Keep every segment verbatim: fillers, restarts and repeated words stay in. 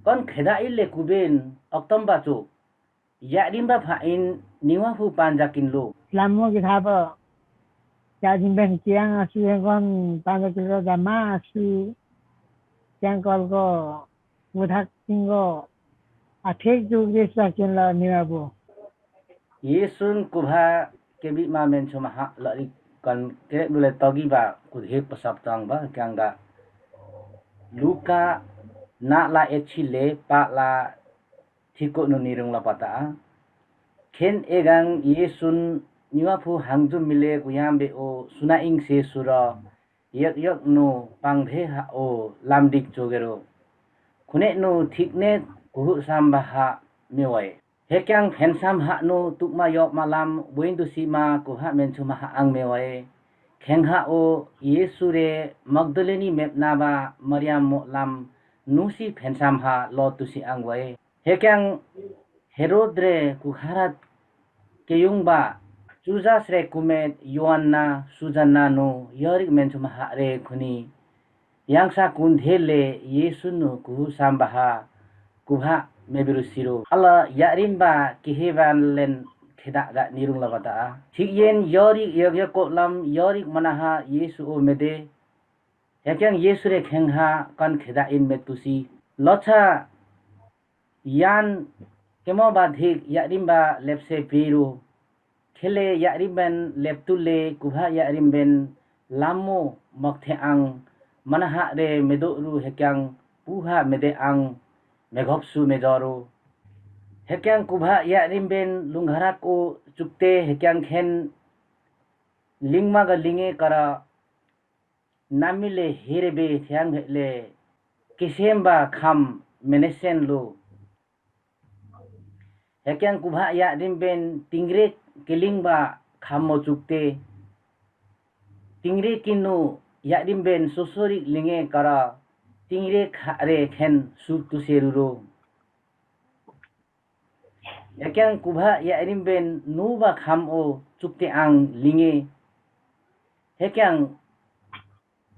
Kon khedai le kuben oktomba chu, Yaqrimba Phain niwa pu Panjakin lo. Lammo githaba Yaqrimben kiyang asu yengkon Panjakin lo dama asu kiyang kol ko wuthak tinggo athek jugri sakin la niwa bu. Yesun kubha kebi ma menchuma ha lari kon kerek dule togi ba kudhek pasap tang ba kyang ga Luka na la echi le pa la thiko nu nirung la pata. Khen egang Yesun niwa pu hangjum mile kuyam be o suna ing se sura yak yak nu pang phe ha o lamdik chogero. Khune nu thik ne kuhu sam ba ha me wai. Hekyang phensam ha nu tukma yok ma lam buin du si ma kuha menchuma ha ang me wai. Kheng ha o Yesu re Magdaleni mepna ba Mariam mo lam nu si phensam ha lo tu si ang wai. Hekyang Herod re kukharat keyung ba Chuza sre kumet Yoanna Susanna nu yorik menchuma ha re khuni yangsa kundhe le Yesu nu kuhu sam ba ha kubha mebiru siro. Ala Yaqrimba kiheban len kheda ga nirung la bata. Thik yen yorik yok yok ko lam yorik mana ha Yesu o mede. Hekyang Yesu re kheng ha kon kheda in metusi. Locha Yan kemo ba dhik Yaqrimba lepse piru. Khele Yaqrimben leptule kubha Yaqrimben lammo mokthe ang mana ha re medo ru hekyang puha mede ang megop su mejoru. Hekyang kubha Yaqrimben lungharak o chukte hekyang khen lingma ga linge kara Namile herebe thiang hele kesem ba kham menesen lo. Hekyang kubha Yaqrimben tingre keling ba kham mo chukte. Tingre kinu Yaqrimben sosorik linge kara tingre khare khen sur tu seruro. Hekyang kubha Yaqrimben nu ba kham o chukte ang linge. Hekyang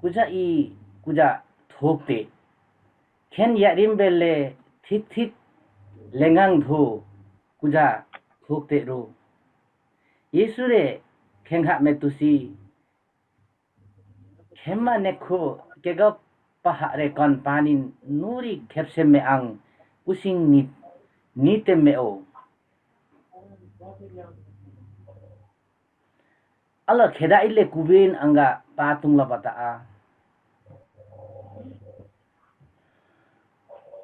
kuja i kuja thokte. Khen Yaqrimben le thik thik lengang dho kuja thokte ro. Yesu re kheng ha metusi. Khemma nekho kegap paha re kon panin nuri khepsem me ang kusing nit nitem me o. Ala kheda ile kuben anga patung la bata a.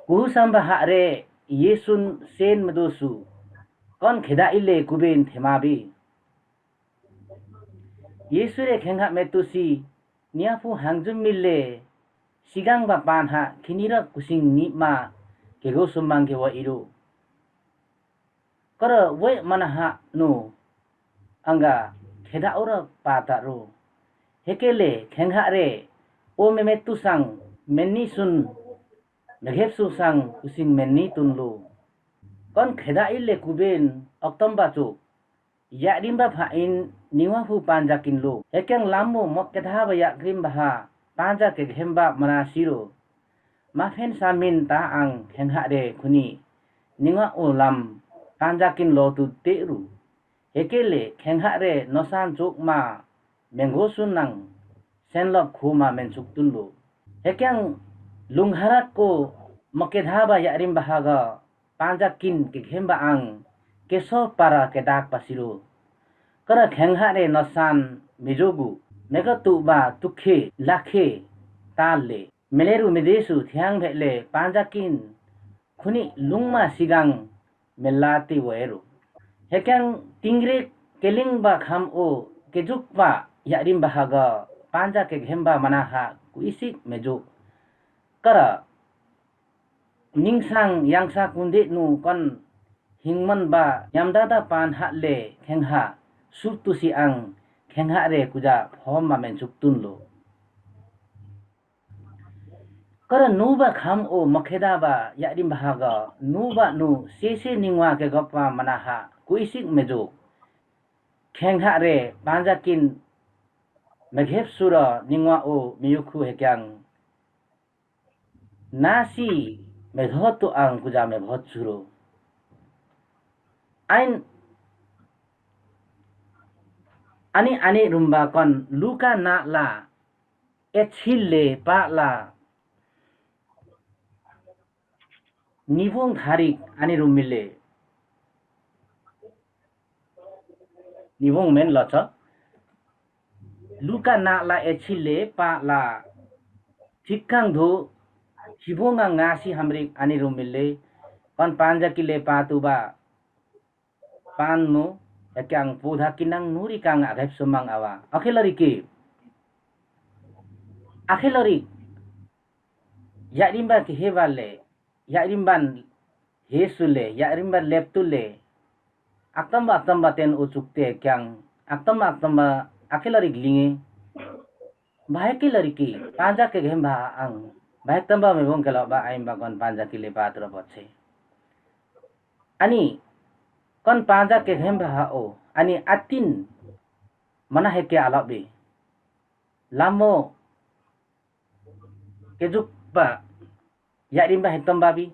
Kuhu samba ha re Yesun sen medosu kon kheda ile kuben thema bi. Yesu re khengha metusi niapu hangjum mile sigang ba pan ha khinira kusing ni ma kego sumang ke wa iru. Kara we mana ha nu anga kheda ora pata ru. Hekele khengha re o memetu sang menni sun meghep su sang kusing menni tun lu. Kon kheda ile kuben oktom ba chu Yaqrimba phain niwa hu panjakin lo. Hekyang lammo mokkedha ba Yaqrimba ha panjak keghemba manasi ro. Maphen samin ta ang khengha re khuni niwa u lam panjakin lo tu te ru. Hekele khengha re nosan chuk ma menggo sun nang senlok khu ma mensuk tun lo. Hekyang lungharak ko mokkedha ba Yaqrimba ha ga panjakin keghemba ang keso para kedak pasiro. Kara khengha re nosan mejogu megatu ba tukhe lakhe tale meleru medesu thiang bhele panjakin khuni lungma sigang melati weru. Hekyang tingre keling ba kham o kejuk ba Yaqrimba ha ga panjak keghemba mana ha kuisik mejuk. Kara ningsang yangsa kunde nu kon hingman ba yamdada pan ha le khengha sutusi ang khengha re kuja phom ma mensuk tun lo. Kara nu ba kham o mokkedha ba Yaqrimba ha ga nu ba nu sese ningwa kegop ba mana ha kuisik mejuk. Khengha re panjakin meghep sura ningwa o miyukhu hekyang. Nasi medhotu ang kuja me bhot suro. Ain ani ani rumba kon Luka nala echile pala nibung tharik ani rumile. Nibung men locho. Luka nala echile pala thikhang du hibung ang ngasi hamrik ani rumile. Kon panjakile patuba pan nu, ekyang pudhakinang nurikang agep sumang awa. Akhilariki. Akhilarik. Yarimba kihebale, yarimban hesule, yarimban leptule. Aktamba aktamba ten uchukte kyang, aktamba aktamba akhilarik linge. Bahai kilariki, panjak ke ghem ba ang. Bahai tamba mebong kelo ba ain ba kon panjakile patro botse. Ani, kon panjak ke ghem ba o, ani atin mana heke alap be. Lamo, kejukpa, yarimba hetom babi,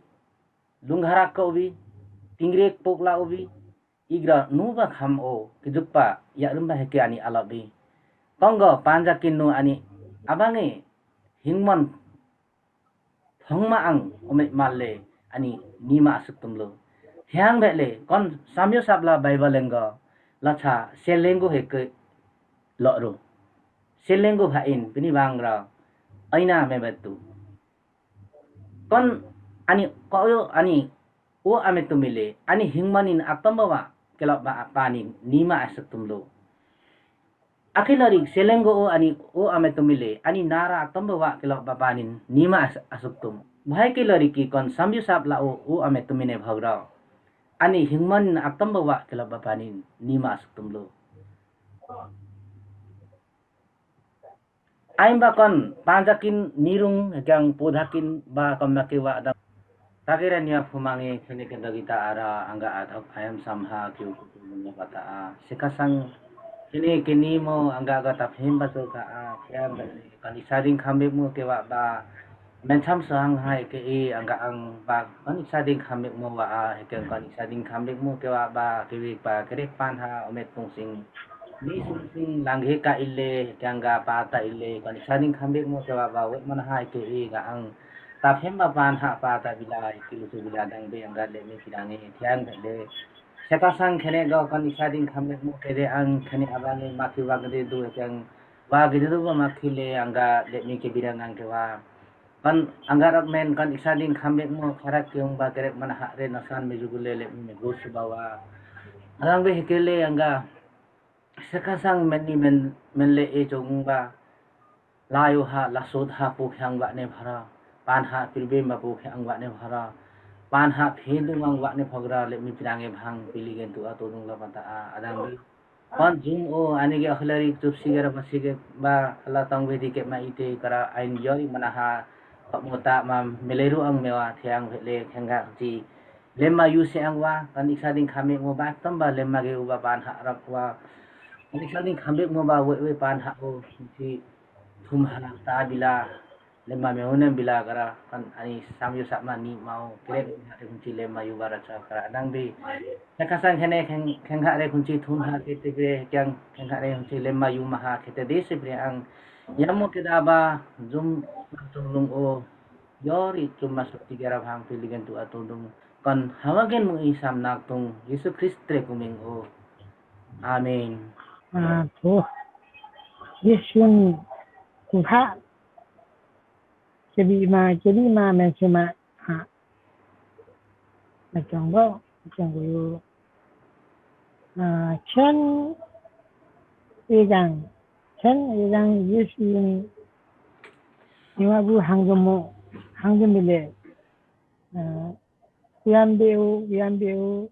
lungharak ko ubi, tingrek pokla ubi, igra nuba kham o, kejukpa, yarimba heke ani alap bi. Konggo panjakin nu ani, abange, hingmon, thongma ang, ome male, ani, nima asuk tumlo. Hiang bele, kon samyo sapla Bible lenggo, lacha, selenggo heke, lo ru. Selenggo hain, bini bangra, aina mebetu. Kon ani koyo ani o ame tumile, ani hingmanin atom bawa, kelo ba apanin, nima asuk tumlo. Akhilarik selenggo o ani o ame tumile, ani nara atom bawa, kelo ba panin, nima as-, asuk tum. Bahai kilariki kon samyo sapla o, o ame tumine bhagra. Ani hingmanin atom bawa, kelo ba panin, nima asuk tumlo. Ain ba kon panjakin nirung hekyang pudhakin ba kon makiwa da. Takira nia phumangi khene ke dagita ara angga adhok ayam samha kiu kutu munya pata a. Sekasang khene ke nimo angga aga taphim ba so ka a. Kya ba kon isading khambik mu kewa ba. Mencham sohang hai ke i angga ang ba kon isading khambik mu wa a. Hekyang kon isading khambik mu kewa ba kiwik ba kerek panha omet pungsing. Ni sumsing langhe ka ile, hekyang ga pata ile, kon isading khambik mo kewa ba wet mana hai ke i ga ang. Taphim ba panha pata bila, iki lutu bila dang be angga le mi kidange, hekyang ga le. Sekasang khene ga kon isading khambik mo kede ang khene abange maki wa gede du hekyang. Wa gede du ba maki le angga le mi ke bidang ang kewa. Kon angga rak men kon isading khambik mo kharak keung ba kerek mana ha re nasan me jugule le mi me gosu bawa. Arang be hekele angga. Sekasang meni men, menle e jong ba, layo ha, lasot ha, pukhyang wa ne bhara, panha pilbem ba pukhyang wa ne bhara, panha phedung ang wa ne phagra, le mi pirange bhang, piligen tu ato dung la pata a, adang bi. Pan jum o, ani ge akhlari chupsi ge ra pasi ge ba, ala tang wedi ke ma ite kara ain yori mana ha, pamota ma meleru ang mewa, thiang le khengga ji, Lemma yu se ang wa, kon isading khambik mo ba, tamba lemma ge u ba panha rak wa. Kon isading khambik mo ba we we panha o, si thum ha ta bila, lemma me unem bila kara, kon ani samyo sapma ni mau, kerek ha re kunci lemma yu ba racha kara. Adang bi, sekasang khene kheng, kheng ha re kunci thum ha kete bre, kyang kheng ha re kunci lemma yu maha kete de se bre ang. Yamo keda ba, jum tulung o, yori jum masuk tiga ra bhang piligen tu atudung. Kon hawagen mu isam naktung Yesu Kristre kuming o. Amen. A, to. Yesun kuha. Kebi ma, kebi ma, men sema. Ha. Machong bo, machong bo. A, chen egang, chen egang Yesun iwa bu hangjum mo, hangjum bile. A, Yambe u, yambe u,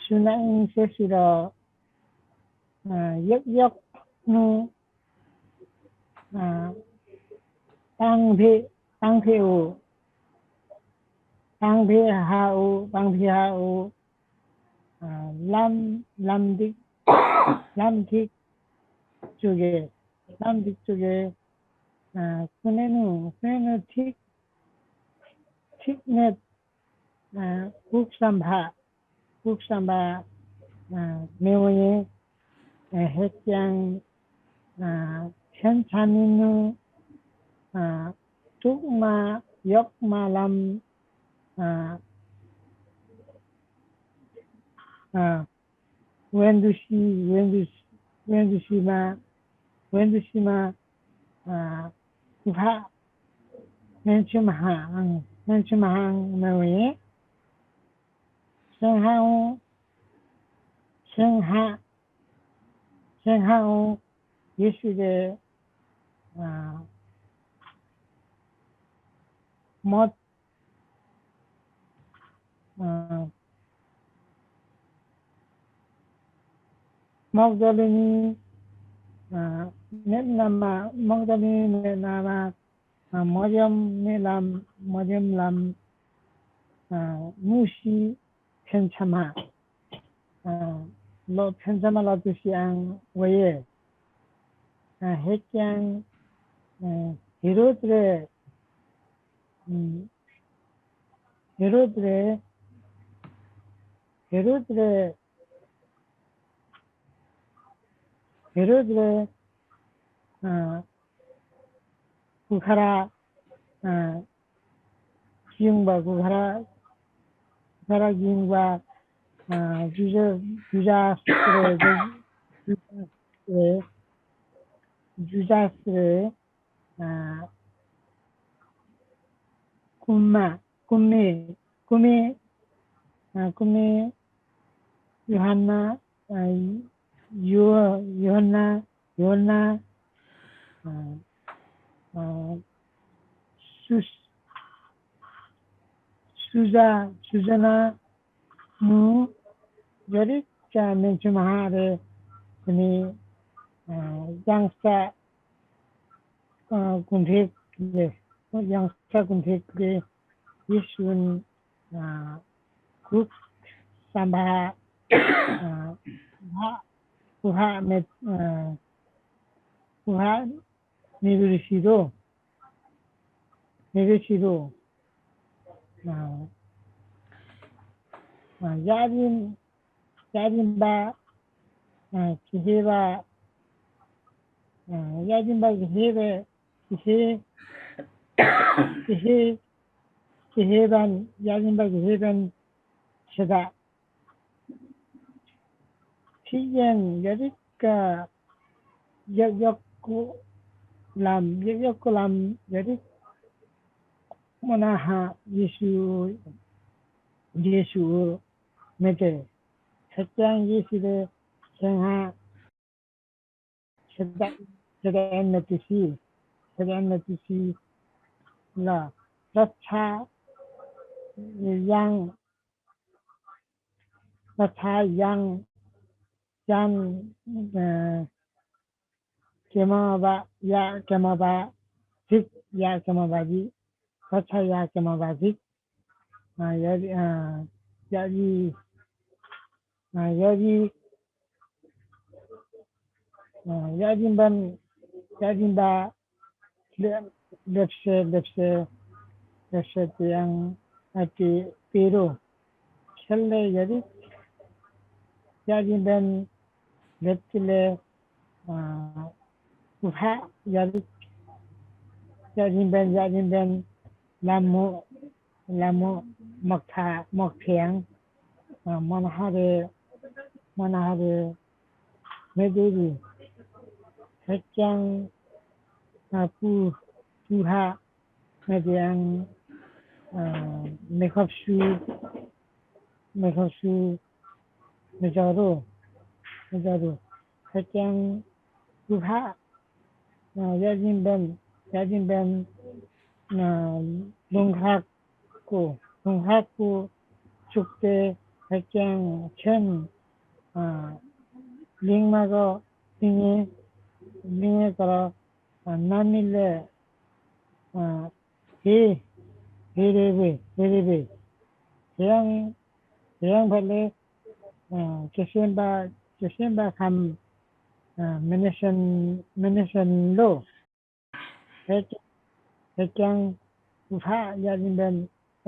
suna ing se sura, a, yok yok nu, a, pangphe, pangphe u, pangphe ha u, pangphe ha u, a, lam, lam dik, lam dik chuge, lam dik chuge, a, kune nu, kune nu thik, ܬܝܒ ܡܢ ܕ, ܐܗ, ܟܘܟ ܣܡܒܗ, ܟܘܟ ܣܡܒܗ, ܐܗ, ܡܝܘܢ ܝܗܘܐ, ܐܗ, ܗܟܝܢ, ܐܗ, ܫܢܬܐ ܡܢܗ, ܐܗ, ܬܘܩܡܐ ܝܘܩܡܐ ܠܡ, ܐܗ, ܐܗ, ܘܢܕܘܫܝ, ܘܢܕܘܫ-, ܘܢܕܘܫܝܡܐ, ܘܢܕܘܫܝܡܐ, ܐܗ, ܘܗܐ ܡܢ ܟܡܗܐ, ܡܢ ܟܡܗܐ ܡܘܝܐ. ܫܢܗܐ، ܫܢܗܐ، ܫܢܗܐ ܝܫܘܥ ܕ, ܐܗ، ܡܘܕ ܐܗ، ܡܓܕܠܝܢܝ، ܐܗ، ܡܢ ܢܡܐ، ܡܓܕܠܝܢܝ ܡܢ ܢܡܐ، ܐܗ، ܡܪܝܡ ܡܢ ܠܡ، ܡܪܝܡ ܠܡ، ܐܗ، ܢܘܫܝ ܦܢܫܡܐ، ܐܗ، ܠܘ ܦܢܫܡܐ ܠܐ ܕܘܫܝ ܐܢ ܘܝܐ، ܐܗ، ܗܟܝܢ، ܐܗ، ܗܝܪܘܕ ܪܐ، ܐܗ، ܗܝܪܘܕ ܪܐ، ܗܝܪܘܕ ܪܐ، ܗܝܪܘܕ ܪܐ، ܐܗ، ܓܘ ܚܪܐ، ܐܗ، ܓܝܢ ܒܐ، ܓܘ ܚܪܐ، ܓܘ ܚܪܐ ܓܝܢ ܒܐ، ܐܗ، ܓܘܓܐ، ܓܘܓܐ ܣܪܐ، ܓܘ-، ܓܘܓܐ ܣܪܐ، ܓܘܓܐ ܣܪܐ، ܐܗ، ܩܘܡܐ، ܩܘܡܝ، ܩܘܡܝ، ܐܗ، ܩܘܡܝ ܝܘܚܢܐ، ܐܗ، ܝܘ-، ܝܘܚܢܐ، ܝܘܚܢܐ، ܐܗ، ܐܗ، ܣܘܙ-، ܣܘܙܐ، ܣܘܙܢܐ، ܢܘ، ܝܪܝܟܐ ܡܢ ܟܡܗܐ ܪܐ، ܟܢܝ، ܐܗ، ܝܢܣܐ، ܐܗ، ܓܘܢܬܝܟ ܠܗ، ܝܢܣܐ ܓܘܢܬܝܟ ܠܗ، ܝܫܘܥ، ܐܗ، ܟܘܟ ܣܡܒܗ، ܐܗ، ܘܗܐ، ܘܗܐ ܡ-، ܐܗ، ܘܗܐ ܡܝܒܪܫܝ ܕܘ، ܡܝܒܪܫܝ ܕܘ، ܐܗ، ܐܗ، ܝܕܥܢ، ܝܕܥܢ ܒܐ، ܐܗ، ܓܗܐ ܒܐ، ܐܗ، ܝܕܥܢ ܒܐ ܓܗܐ ܒܐ، ܓܗܐ، ܓܗܐ، ܓܗܐ ܒܢ، ܝܕܥܢ ܒܐ ܓܗܐ ܒܢ ܫܕܐ. ܬܝܢ ܝܪܝܟܐ، ܝ-، ܝܘܩܘ ܠܡ، ܝ-، ܝܘܩܘ ܠܡ ܝܪܝܟ ܡܢܗܐ ܝܫܘܥ، ܝܫܘܥ ܡܬܐ. ܗܟܝܢ ܝܫܘܥ ܕ ܫܢܗܐ ܫܕܐ، ܫܕܐ ܐܢ ܡܬܘܫܝ، ܫܕܐ ܐܢ ܡܬܘܫܝ ܠܐ، ܪܬܫܐ ܝܢ، ܪܬܫܐ ܝܢ، ܝܢ، ܐܗ، ܟܡܐ ܒܐ، ܝܐ ܟܡܐ ܒܐ ܙܝܬ، ܝܐ ܟܡܐ ܒܐ ܙܝܬ، ܪܬܫܐ ܝܐ ܟܡܐ ܒܐ ܙܝܬ، ܐܗ، ܝܐ، ܐܗ، ܝܐ، ܐܗ، ܝܐ، ܐܗ، ܝܐ ܕܝܢ ܒܢ، ܝܐ ܕܝܢ ܒܐ ܠ-، ܠܦܫܐ، ܠܦܫܐ، ܠܦܫܐ ܕܝܢ ܐܬܝ ܦܝܪܘ. ܟܠܗ ܝܪܝܟ، ܝܐ ܕܝܢ ܒܢ ܠܦܬ ܠܗ، ܐܗ، ܘܗܐ ܝܪܝܟ، ܝܐ ܕܝܢ ܒܢ، ܝܐ ܕܝܢ ܒܢ ܠܡܘ، ܠܡܘ ܡܟܬܐ، ܡܟܬܝܢ، ܐܗ، ܡܢܗܪܐ، ܡܢܗܪܐ ܡܕܝܪܝ. ܗܟܝܢ، ܐܗ، ܦܘ-، ܦܘܗܐ ܡܕܝܢ، ܐܗ، ܡܚܒܫܘ، ܡܚܒܫܘ، ܡܓܪܘ، ܡܓܪܘ. ܗܟܝܢ، ܘܗܐ، ܐܗ، ܝܐ ܕܝܢ ܒܢ، ܝܐ ܕܝܢ ܒܢ، ܐܗ، ܠܘܢܚܩܘ، ܠܘܢܚܩܘ ܟܘܦܬܐ ܗܟܝܢ ܟܢ، ܐܗ، ܠܝܢ ܡܓܪܘ، ܠܝܢ، ܠܝܢ ܡܓܪܘ، ܐܗ، ܢܡܝܠܗ، ܐܗ، ܗܝ، ܗܝ ܪܒܝ، ܗܝ ܪܒܝ. ܗܝܢ، ܗܝܢ ܒܠܗ، ܐܗ، ܟܫܢ ܒܐ، ܟܫܢ ܒܐ ܚܡ، ܐܗ، ܡܢܫܢ، ܡܢܫܢ ܠܘ. ܗܟ-، ܗܟܝܢ ܘܗܐ ܝܐ ܕܝܢ ܒܢ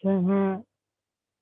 ܟܢܗܐ ܡܬܘܫܝ، ܐܗ، ܟܡܐ، ܟܡܐ، ܢ-، ܐܗ، ܟܡܐ ܢܟܘ، ܢܟܘ، ܐܗ، ܟܝܪܦ-، ܟܝܪܦܪܐ ܩܢ، ܐܗ، ܛܢܝܢ، ܐܗ، ܢܘܪܝ، ܟܡ-، ܟܡ ܫܡܥ ܗܘ، ܟܡ ܫܡܥܢ، ܐܗ، ܟܘܫܢܝܬܐ ܡܢ ܗܘ، ܟܘܫܢܝܬܐ ܡܢ ܗܘ. ܟܘܫܢܝܬܐ ܡܢ ܗܘ. ܐܗ، ܟܘܫܢܝܬܐ ܡܢ ܗܘ. ܟܕ ܐܢ ܠܗ، ܟܕ ܐܢ ܠܗ، ܟܘܒܝ. ܟܘܟ ܣܡ ܒܪܐ، ܟܘܟ ܣܡ ܒܪܐ ܝܫܘܢ، ܝܫܘܢ، ܐܗ، ܫܡܐ ܕܘܫܘ، ܫܡܐ ܕܘܫܘ ܩܢ ܟܕ ܐܢ ܠܗ، ܐܗ، ܟܘܒܝܢ ܟܢܕܐ، ܝܫܘܢ ܕܟܕ ܟܢܗܐ ܡܬܘܫܝ، ܡܬܘܫܝ ܢܝܒܒܘ، ܢܝܒܒܘ ܗܢܓܡܢ، ܗܢܓܡܢ، ܗܢܓܡܢ ܠܢ. ܐܗ، ܐܗ، ܗܢܓܡ ܫܝܪܢ ܒ-، ܫܝܪܢ ܒ-، ܛܢܗܐ، ܛܢܗܐ ܟܢܝ ܪܩ ܟܘܫܢ ܢܝܡܐ ܟܫܩܡ ܠܗ. ܟܓܘܫܡ ܠܗ، ܟܓܘܫܡܢ، ܐܗ، ܟܐ ܗܘܐ ܝܪܘ، ܟܓܘܫܡܢ ܓܘ ܝܪܘ. ܩܪܐ ܘܐ ܡܢܗܐ ܐܢ ܐܢ ܓ-، ܐܢ ܓ-، ܟܕ، ܟܕ ܥܒܪܚ، ܐܗ، ܩܬܢ ܪܘ، ܗܟܢ، ܗܟܠܐ، ܗܟܠܐ، ܗܟܠܐ، ܗ-، ܐܗ، ܩܢܗܪܐ، ܩܢܗܪܐ، ܐܗ، ܐܘܡܐ ܡ-، ܐܗ، ܐܘܡܐ ܡ-، ܐܘܡܐ ܡ-، ܐܗ، ܐܘܡܐ ܡ-، ܐܘܡܐ ܡ-، ܕܘܫܢ، ܡܢܝܫܢ، ܡܢܝܫܢ، ܐܗ، ܡܢܝ-، ܡ-، ܡܢܝܫܢ ܕܘܫܢ ܡܢܝܬܢ ܠܗ. ܐܗ، ܕܐ-، ܐܗ، ܗܢܕܪܕ، ܐܗ، ܝܘܗܢ ܢܝ ܒܝ ܫܘܪ، ܐܝ، ܫܘܙܢ ܒ-، ܐܗ، ܢܝ ܒܝ. ܟܕ ܐܝܠܗ، ܩܢ ܟܕ ܐܝܠܗ، ܩܢ ܟܕ ܐܝܠܗ، ܟܘܒܝܢ، ܐܗ، ܐܘܩܕܢ ܒ-، ܟܘ-، ܐܗ، ܝܕܥܢ ܒ-، ܬܐܝܢ ܢܝܒܒܘ ܒܢܕܐ ܟܠ-، ܟܠܗ، ܢܝܒܒܘ ܒܢܕܐ ܟܠܗ. ܗܟܢ ܠܡܗ ܡܟܬܒ ܗܕܐ، ܐܗ، ܝܕܥܢ ܒܢ، ܝܕܥܢ ܒܗ، ܐܗ،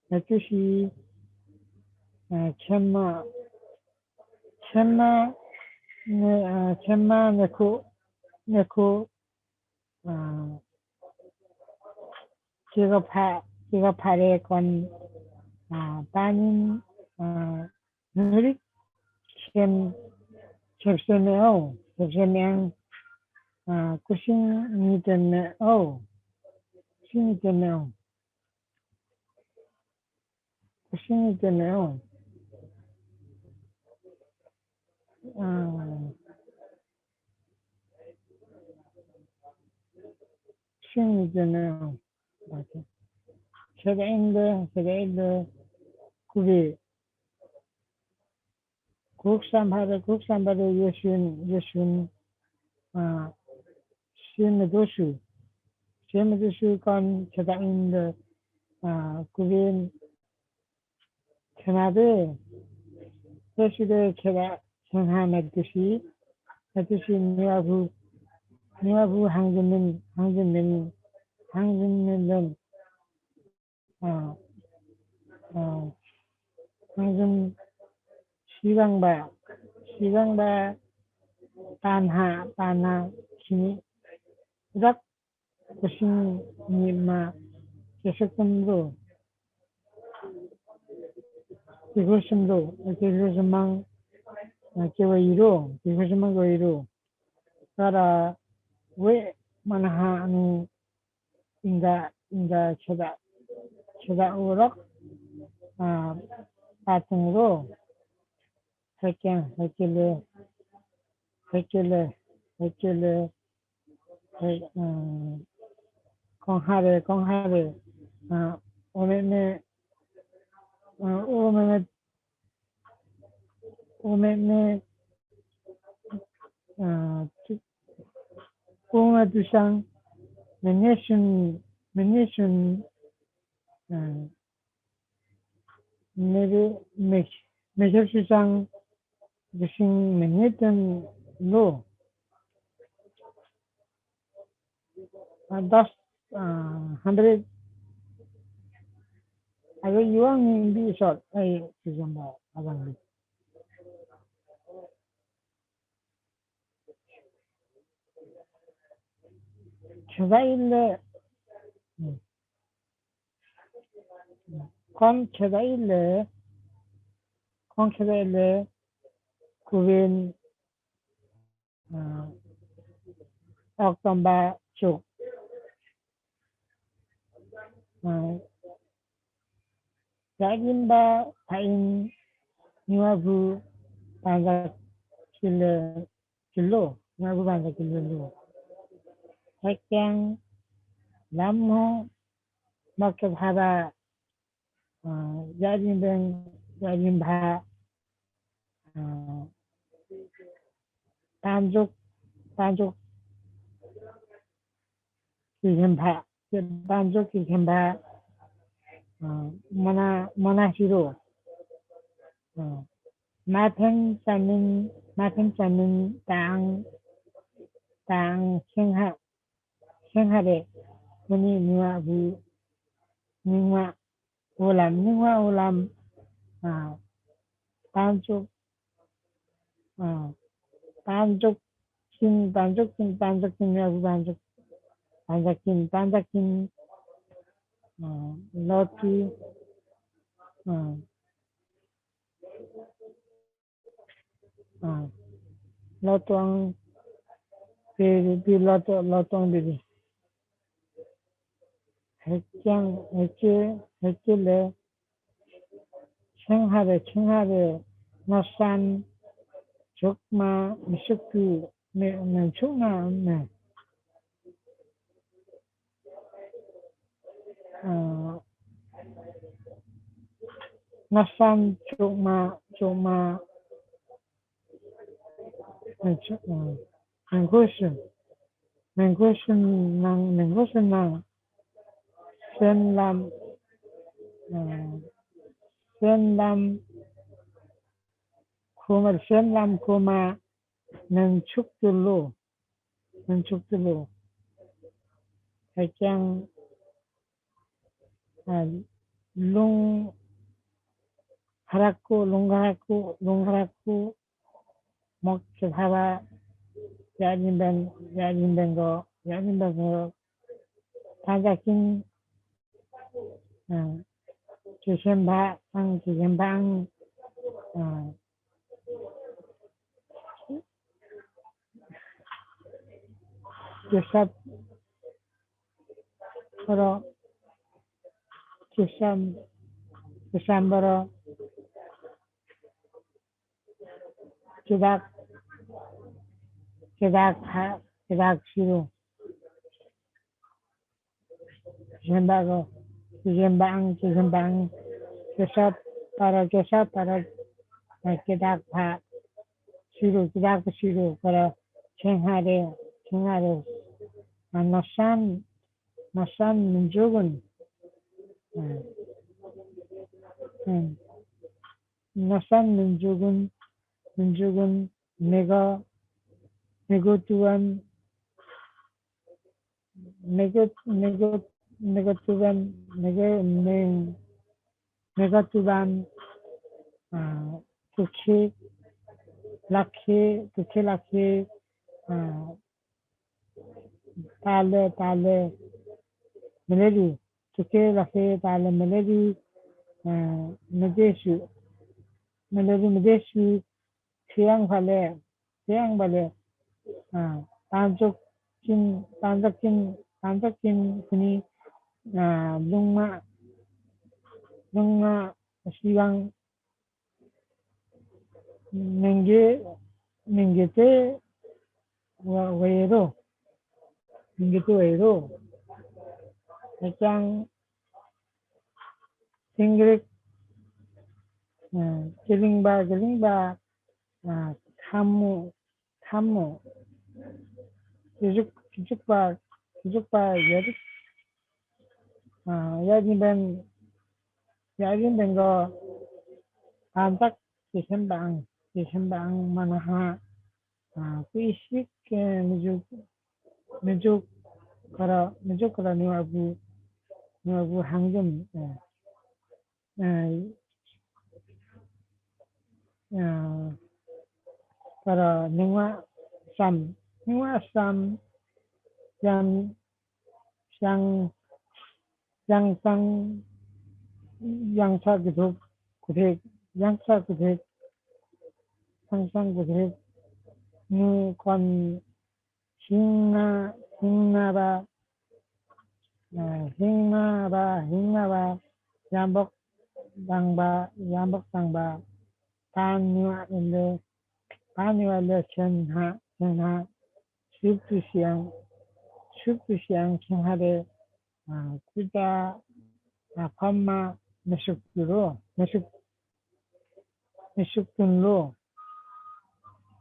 ܦܢܓܘܟ، ܦܢܓܘܟ ܟܝܗܢ ܒܗ. ꓐ ꓙꓳ ꓗꓷ ꓦꓲ ꓐꓯ ꓟ ꓠ ꓟ ꓠ ꓫꓵ ꓣꓳ ꓟ ꓒꓯꓹ ꓞꓹ ꓟꓲ ꓟ ꓒꓯꓹ ꓞꓹ ꓟꓲ ꓔ ꓮꓸ ꓔ ꓮꓸ ꓛꓰꓽ ꓦ ꓛꓰꓽ ꓦ ꓡꓰ ꓠꓲꓹ ꓪ ꓪꓴ ꓠꓲꓹ ꓪ ꓪꓴ ꓡ ꓟ ꓠꓲꓹ ꓪ ꓪꓴ ꓡ ꓟ ꓐ ꓙꓳ ꓐ ꓙꓳ ꓗꓷ ꓐ ꓙꓳ ꓗꓷ ꓐ ꓙꓳ ꓗꓷ ꓐ ꓙꓳ ꓗꓷ ꓐ ꓙꓳ ꓗꓷ ꓐ ꓙꓳ ꓗꓷ ꓡꓳ ꓔꓴ ꓡꓳ ꓔꓴ ꓐꓰ ꓐꓰ ꓡꓳ ꓔꓴ ꓡꓳ ꓔꓴ ꓐꓰ ꓐꓰ ꓦꓲ ꓗꓷ ꓦꓲ ꓗꓷ ꓡꓰ ꓛꓰꓽ ꓦ ꓡꓰ ꓛꓰꓽ ꓦ ꓡꓰ ꓠꓽ ꓢꓯꓸ ꓙꓳ ꓟ ꓟꓲ ꓫꓵ ꓗꓷ ꓟꓲ ꓟꓲ ꓛꓳ ꓟ ꓟꓲ ꓠꓽ ꓢꓯꓸ ꓙꓳ ꓟ ꓙꓳ ꓟ ꓟꓲ ꓗꓷ ꓟꓲ ꓗꓷ ꓢꓲ ꓟꓲ ꓗꓷ ꓢꓲ ꓠꓽ ꓟꓲ ꓗꓷ ꓢꓲ ꓠꓽ ꓢꓯꓸ ꓡ ꓢꓯꓸ ꓡ ꓘꓳ ꓟ ꓢꓯꓸ ꓡ ꓘꓳ ꓟ ꓟꓲ ꓛꓳ ꓔꓴ ꓡꓳ ꓟꓲ ꓛꓳ ꓔꓴ ꓡꓳ ꓦꓲ ꓗꓷ ꓡꓳ ꓦ ꓡꓳ ꓦ ꓡꓳ ꓦ ꓡꓳ ꓟꓳ ꓗꓷ ꓦ ꓐ ꓬꓲ ꓐꓯ ꓬꓲ ꓐꓯ ꓖꓳ ꓬꓲ ꓐꓯ ꓖꓳ ꓕꓽ ꓙ ꓗꓷ ꓮ ꓚꓰ ꓫꓬ ꓐ ꓮ ꓚꓰ ꓫꓬ ꓐ ꓮ ꓚꓰ ꓫꓬ ꓐ ꓡꓳ ꓚꓰ ꓫꓬ ꓐ ꓡꓳ ꓚꓰ ꓓꓻ ꓚꓰ ꓓꓻ ꓕꓽ ꓚꓰ ꓓꓻ ꓫꓵ ꓡꓳ ꓚꓰ ꓫꓬ ꓐ ꓡꓳ ꓚꓰ ꓫꓬ ꓐ ꓮ ꓚꓰ ꓫꓬ ꓐ ꓮ ꓚꓰ ꓫꓬ ꓐ ꓡꓳ ꓚꓰ ꓓꓻ ꓕꓽ ꓚꓰ ꓓꓻ ꓕꓽ ꓫꓵ ꓡꓳ ꓚꓰ ꓓꓻ ꓕꓽ ꓫꓵ ꓡꓳ ꓗꓪ ꓛꓰꓽ ꓦ ꓡꓰ ꓛꓰꓽ ꓦ ꓡꓰ ꓠꓽ ꓢꓯꓸ ꓠꓽ ꓢꓯꓸ ꓟꓲ ꓙꓳ ꓖꓴ ꓠꓽ ꓢꓯꓸ ꓟꓲ ꓙꓳ ꓖꓴ ꓟꓲ ꓙꓳ ꓖꓴ ꓟꓲ ꓗꓪ ꓟꓲ ꓗꓪ ꓔꓴ ꓪ ꓟꓲ ꓗꓪ ꓟꓲ ꓗꓪ ꓟꓲ ꓗꓪ ꓔꓴ ꓐ ꓟꓲ ꓗꓪ ꓟꓲ ꓟꓲ ꓗꓪ ꓔꓴ ꓐ ꓮ ꓔꓴ ꓘꓰꓻ ꓡ ꓘꓰꓻ ꓔꓴ ꓘꓰꓻ ꓡ ꓘꓰꓻ ꓮ ꓔ ꓡꓯ ꓔ ꓡꓯ ꓟꓲ ꓡꓯ ꓡꓰ ꓔꓴ ꓘꓰꓻ ꓡ ꓘꓰꓻ ꓔ ꓡꓯ ꓟꓲ ꓡꓯ ꓡꓰ ꓮ ꓟꓲ ꓓꓰ ꓫꓵ ꓟꓲ ꓡꓯ ꓡꓰ ꓟꓲ ꓓꓰ ꓫꓵ ꓕꓲ ꓬꓰ ꓐ ꓡꓯ ꓕꓲ ꓬꓰ ꓐ ꓡꓯ ꓮ ꓔ ꓙꓳ ꓗꓷ ꓔ ꓙꓳ ꓗꓷ ꓔ ꓙꓳ ꓗꓷ ꓗꓴ ꓠꓲ ꓮ ꓡꓳ ꓟ ꓡꓳ ꓟ ꓫꓵ ꓪ ꓟꓲ ꓖꓶ ꓟꓲ ꓖꓶ ꓔꓯ ꓪ ꓪ ꓬꓰ ꓡꓳ ꓟꓲ ꓖꓶ ꓔꓯ ꓪ ꓬꓰ ꓡꓳ ꓮ ꓚꓬꓴ ꓕꓲ ꓖꓶ ꓡ ꓗꓷ ꓡꓰ ꓐ ꓗꓷ ꓡꓰ ꓐ ꓮ ꓕꓽ ꓟꓳ ꓕꓽ ꓟꓳ ꓙꓳ ꓙꓳ ꓑ ꓙꓳ ꓑ ꓬꓰ ꓡꓰ ꓮ ꓬꓲ ꓐꓯ ꓬꓲ ꓐꓯ ꓖꓳ ꓮ ꓔ ꓚꓰ ꓫꓬ ꓐ ꓮ ꓚꓰ ꓫꓬ ꓐ ꓮ ꓟ ꓠꓽ ꓦ ꓮ ꓗꓴ ꓬꓲ ꓫꓵ ꓗꓷ ꓟꓲ ꓙꓳ ꓟꓲ ꓙꓳ ꓗꓷ ꓡ ꓟꓲ ꓙꓳ ꓗꓷ ꓡ ꓠꓲꓹ ꓪ ꓐꓴ ꓠꓲꓹ ꓪ ꓐꓴ ꓦ ꓙꓳ ꓟ ꓮ ꓮ ꓗꓷ ꓡ ꓠꓲꓹ ꓪ ꓢ ꓟ ꓠꓲꓹ ꓪ ꓢ ꓟ ꓬꓰ ꓢ ꓬꓰ ꓢ ꓬꓰ ꓢ ꓖꓳ ꓕꓲ ꓖꓳ ꓕꓲ ꓬꓰ ꓢ ꓖꓳ ꓕꓲ ꓬꓰ ꓢ ꓖꓳ ꓕꓲ ꓠꓴ ꓗꓪ ꓦꓲ ꓠꓹ ꓦꓲ ꓠꓹ ꓐ ꓦꓲ ꓠꓹ ꓐ ꓦꓲ ꓠꓹ ꓐ ꓬꓰ ꓐꓳ ꓓꓻ ꓐ ꓬꓰ ꓐꓳ ꓓꓻ ꓐ ꓔ ꓠꓲꓹ ꓪ ꓡꓰ ꓔ ꓠꓲꓹ ꓪ ꓡꓰ ꓛꓰꓽ ꓦ ꓛꓰꓽ ꓦ ꓫꓵ ꓔꓴ ꓫꓵ ꓮ ꓫꓵ ꓔꓴ ꓫꓵ ꓮ ꓛꓰꓽ ꓦ ꓡꓰ ꓮ ꓗꓴ ꓔ ꓮ ꓒ ꓟ ꓟꓲ ꓫꓵ ꓗꓴ ꓡꓳ ꓟꓲ ꓫꓵ ꓟꓲ ꓫꓵ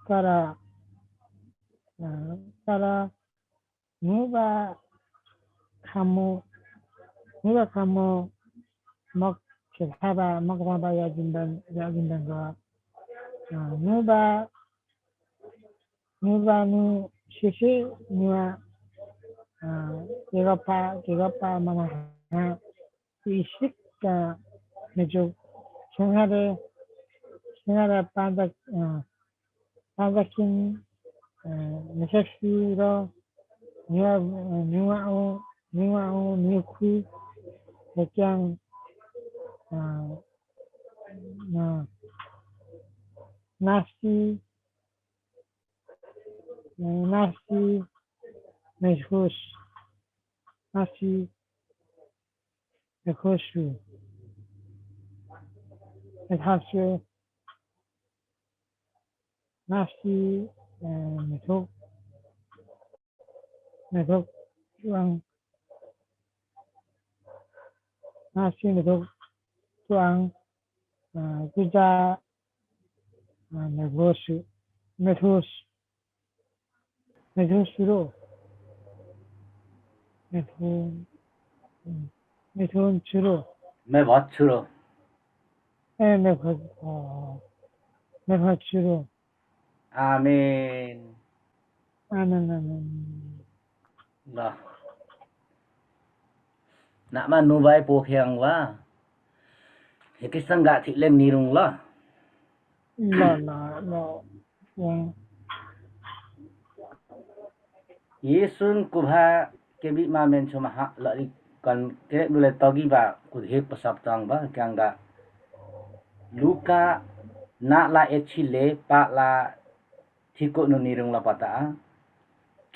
ꓗꓴ ꓡꓳ ꓗꓹ ꓡ ꓮ ꓗꓹ ꓡ ꓠꓴ ꓐ kammo, nuba kammo, mok kebaba, mok raba yajimban, yajimban ga. Ah, nuba, nuba nu sisi nua, ah, kegapa, kegapa mana ha, isik ka mejok, sengare, sengare pandak, ah, Pandakin, eh, miseksi ro, niwa, eh, niwa o, niwa o, niku, hekyang, eh, na, nasi, eh, nasi, mejhus, nasi, mejhusu, mejhasu, Nasi, eh, methok, methok tuang, nasi methok tuang, eh, kuja, eh, methosu, methos, methosuro, methon, methonsuro, mebhotsuro. Eh, mebhot, oh, mebhotsuro. Amen. Amen, amen. Lah. Na'ma nubai pokheang wa. Hekisang ga thileng nirung la. La, la, la. Yang. Yesun kubha kebi ma mencho maha lari kan kerek dule togi ba kudhek pasap tang ba kyang ga. Luka na la echi le pa la thiko nu nirung la pata.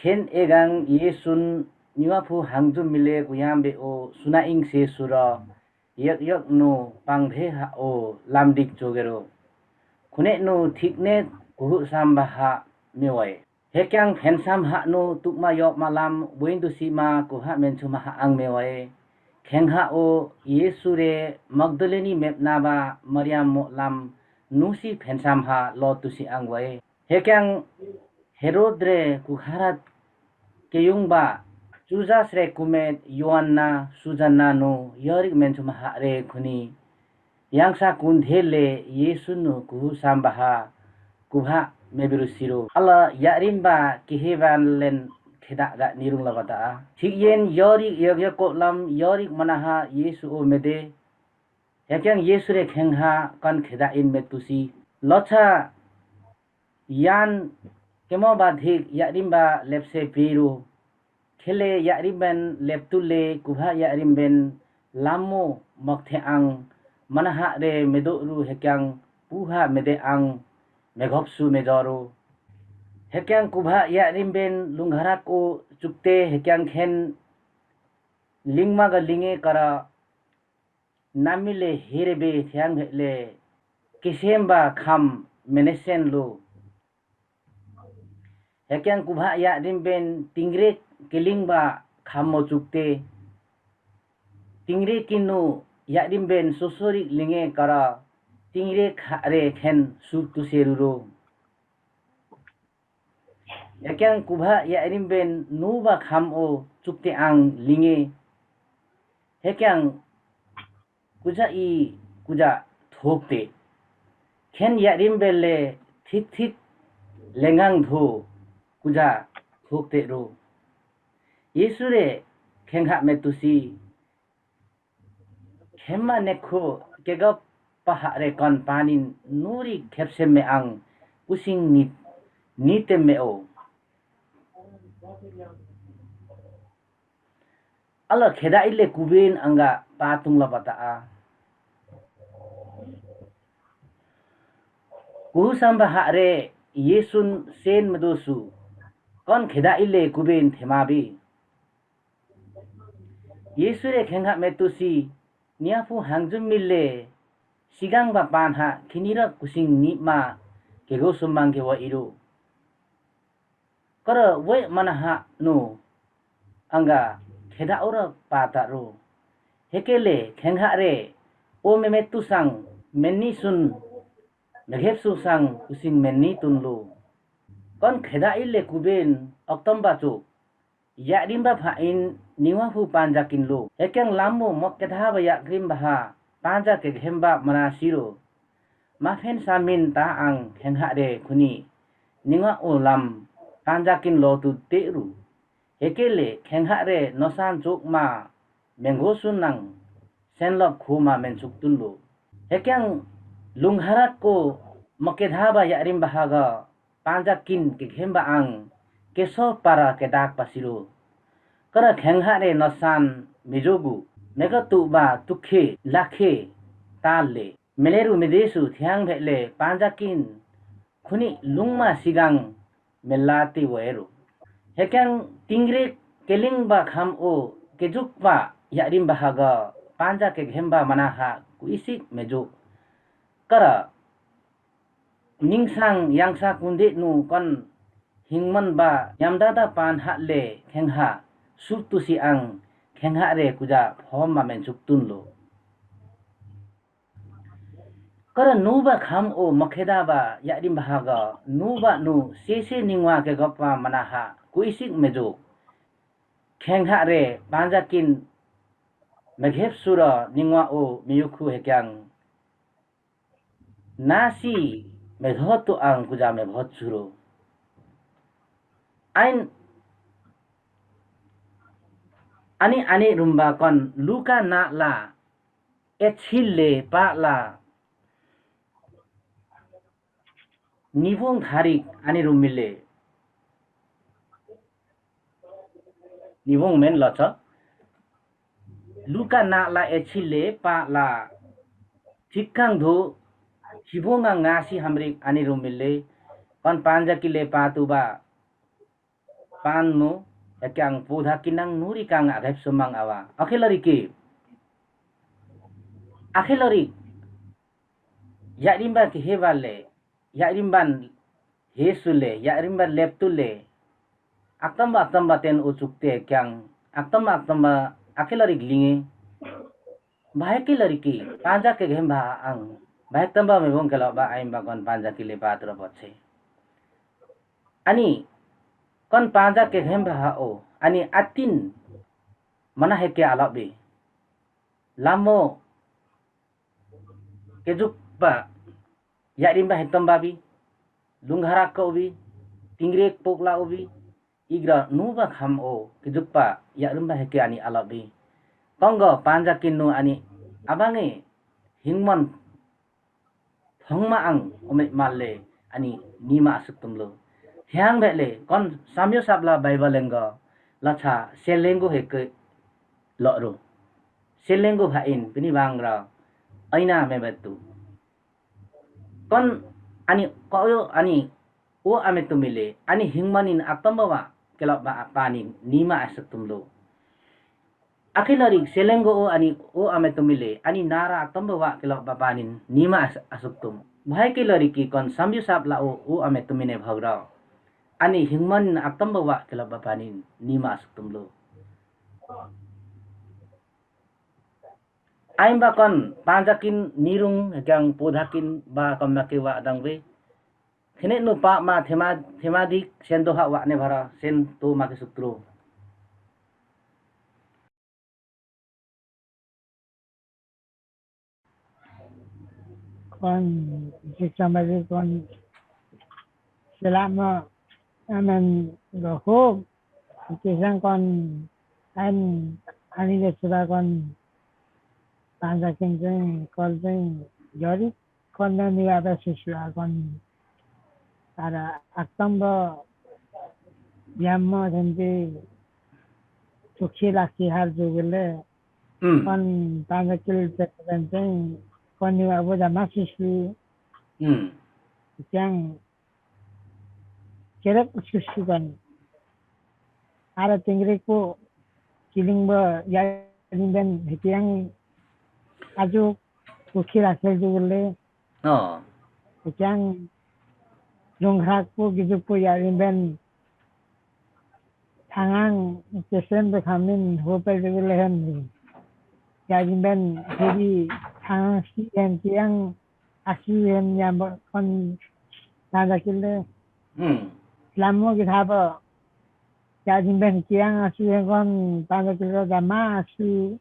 Khen egang Yesun niwa phu hangjum mile kuyam be o suna ing se sura. Yak yak nu pangdhe ha o lamdik jogero. Kune nu thikne kuhu samba ha mewai. Hekyang phensam ha nu tukma yokma lam buin dusi ma kuha menchuma ha ang mewai. Kheng ha o Yesu re Magdaleni mepna ba Mariam mo lam nusi phensam ha lot dusi ang wai. Hekyang Herod re kukharat keyung ba, Chujas re kumet Yoanna, Sujanna nu, yorik menchuma ha re khuni. Yangsa kundhe le Yesu nu kuhu samba ha, kubha mebiru siro. Ala yarimba kiheban len kheda ga nirung labata. Thik yen yorik yog yog ko lam yorik mana ha Yesu o mede. Hekyang Yesu re kheng ha kan kheda in metusi. Locha Yan kemo ba dhik yarimba lepse piru. Khele yarimben leptule kubha yarimben lamo mokte ang manaha re medo ru hekyang puha mede ang megopsu mejoru. Hekyang kubha yarimben lungharak o chukte hekyang khen lingma ga linge kara Namile hirebe thiang hele kisemba kham menesen lu. Hekyang kubha yarimben tingre kelingba kham mo chukte. Tingre kinu yarimben sosori linge kara tingre khare khen suk tu seruro. Hekyang kubha yarimben nuba kham o chukte ang linge. Hekyang kuja i kuja thokte. Khen yarimben le thik thik lengang dho kuja thokte ro. Yesu re khengha metusi Khemma nekho kegap paha re kon panin nuri khepsem me ang kusing ni, nitem me o. Ala kheda ile kuben angga patung la pata a. Kuhusamba ha re Yesun sen medosu kon kheda ile kuben themabi. Yesu re khengha metusi niapu hangjum mile sigang ba panha khinira kusing nima kego sumang ke wa iru. Kara we manaha nu angga kheda ora pata ru. Hekele khengha re o memetu sang menni sun meghep su sang kusing menni tun lu. Kon kheda ile kuben oktom ba chu. Yarimba pa'in niwa hu Panjakin lo. Hekyang lammo mokedaba yarimbaha Panja kekhemba manasiro. Mafen samin ta ang khenghare kuni. Niwa o lam Panjakin lo tu teru. Hekele khenghare nosan chukma mengosunang senlok khuma mensuktunlo. Hekyang lungharak ko mokedaba yarimbaha ga Panjakin kekhemba ang keso para kedak pasiro. Kara khenghare nosan mejogu megatu ba tukhe lakhe tale. Meleru medesu thiang bhele Panjakin khuni lungma sigang melati weru. Hekyang tingre kelingba kham o kejukba yarimbaha ga Panja kekhemba manaha kuisik mejuk. Kara ningsang yangsa kunde nu kon hingman ba yamdada pan hatle khengha sutu si ang khenghare kuja phom ma mensuktunlo. Kara nuba kham o mokedaba yarimbaha ga nuba nu sese ningwa kegoppa manaha kuisik mejuk. Khenghare Panjakin meghep sura ningwa o miyukhu hekyang nasi medhotu ang kuja mebhot suro. Ain ani ani rumba kon luka na la echile pa la nibung tharik ani rumile. Nibung men locha. Luka na la echile pa la. Thikkang dhu hibunga ngasi hamrik ani rumile. Kon Panjakile pa tuba. Pan nu hekyang pudhakinang nuri kang aghep sumang awa. Akhilariki. Akhilarik. Yarimba kihebale. Yarimban hesule, yarimban leptule. Aktamba aktamba ten uchukte kyang, aktamba aktamba akhilarik linge. Bahai kilariki, Panja kekhemba ang. Bahai tamba mebung kelo ba aimba kon Panjakile pa tura potse. Ani, kon Panja kekhemba ha o, ani atin, mana heke alok bi. Lamo, kejukba, yarimba hetom babi, lungharaka ubi, tingrek pokla ubi, igra nuba kham o, kejukba, yarimba heke ani alok bi. Konggo Panjakin nu ani, abange, hingmon, thongma ang, ome male, ani, nima asuk tumlo. Hiang bele, kon samyo sabla Bible enggo, lacha, selenggo heke, lokru. Selenggo bhain, bini bangra, aina mebetu. Kon ani koyo ani o ame tumile, ani hingmanin atombawa kelok ba apanin nima asuk tumlo. Akhilarik selenggo o ani o ame tumile, ani nara atombawa kelok ba panin nima as-, asuk tum. Bahai kilariki kon samyusap la o o ame tumine bhagra. Ani hingmanin atombawa kelok ba panin nima asuk tumlo. Aimba kon Panjakin nirung hekyang pudhakin ba kon makewa dangbe. Khene nu pa ma thema, themadik sen doha wa ne bhara sen to ma ke sutro. Kon jisamaji kon selama amen gohub. Kisang kon an ani de sura kon Panjakin jeng kol jeng jori kon na niwa ba siswa kon ara aktam bo yammo jenti tukhi lakhi har jugule Hmm. kon Panjakil jeng kon niwa bo jama siswa Hmm. jeng kerek susugan. Ara tingrik pu kiling ba ya limben hitiang ajuk ukira kel jugule. Oh. Hitiang lunghak pu gijuk pu ya limben thangang kesen be khamin hopel jugule hen. Ya limben hiri thangang si hen tiang Asi hem yamba kon Panjakil le. Hmm. Lammo ki thaba. Jajin ben kiang asu yengkon tanda kilo dama asu.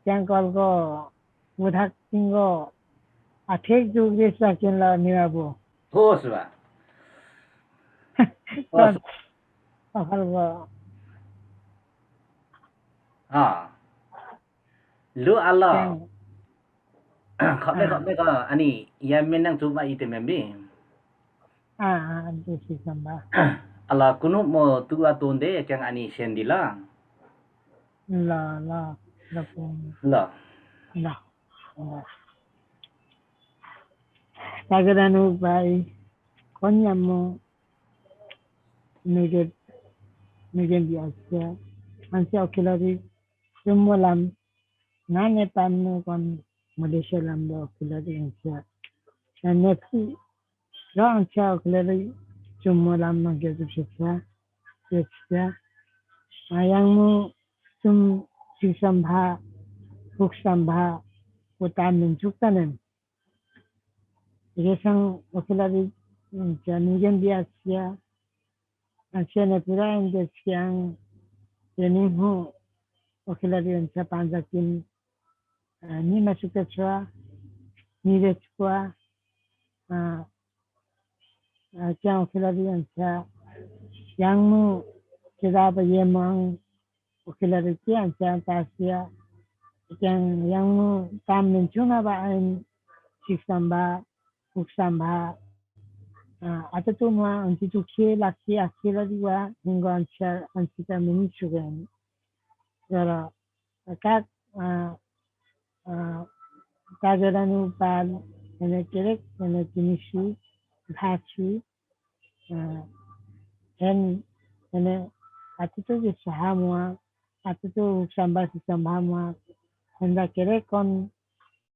Kiang kol ko budak tinggo atek jug desa kin la niwa bu. Hos ba. Hos. Akal ko. Ah. Lu Allah. Kiang. Khabe, ah, khabe ka ani ya menang tuba ite membi. Ah, ah, ante si samba. Allah kunu mo tuwa tonde kiang ani sendila. La, la, la pun. La. La. La. Tageranu bai. Konya mo. Megen, megen di asia. Ansia okilari. Sumulam. Nane pamnu kon Malaysia lambo okilari insia. Nane pi ro ansia okilari sumulam mangke tu sisa. Sisa. Ayang mu sum sisambha, huksambha, utam min suktanem. Resang okilari insia, megen di asia. Ansia ne pura insia siang, yening hu okilari ansia panjakin, ah, ni masuk ke sua, ni de sua, ah, ah, kiang okilari ansia, yang mu keda ba yemang, okilari ki ansia tasia, kiang yang mu tam menchuna ba ain, sik samba, huk samba, ah, ata tu mua, anti tu ke, laki, akilari wa, hingo ansia, ansika meni sugen. Gara, akak, ah, ah, tageranu pal, ene kerek, ene kinisi, bhasi, ah, en, ene, atutu ki saha mua, atutu samba si samba mua, enda kerek kon,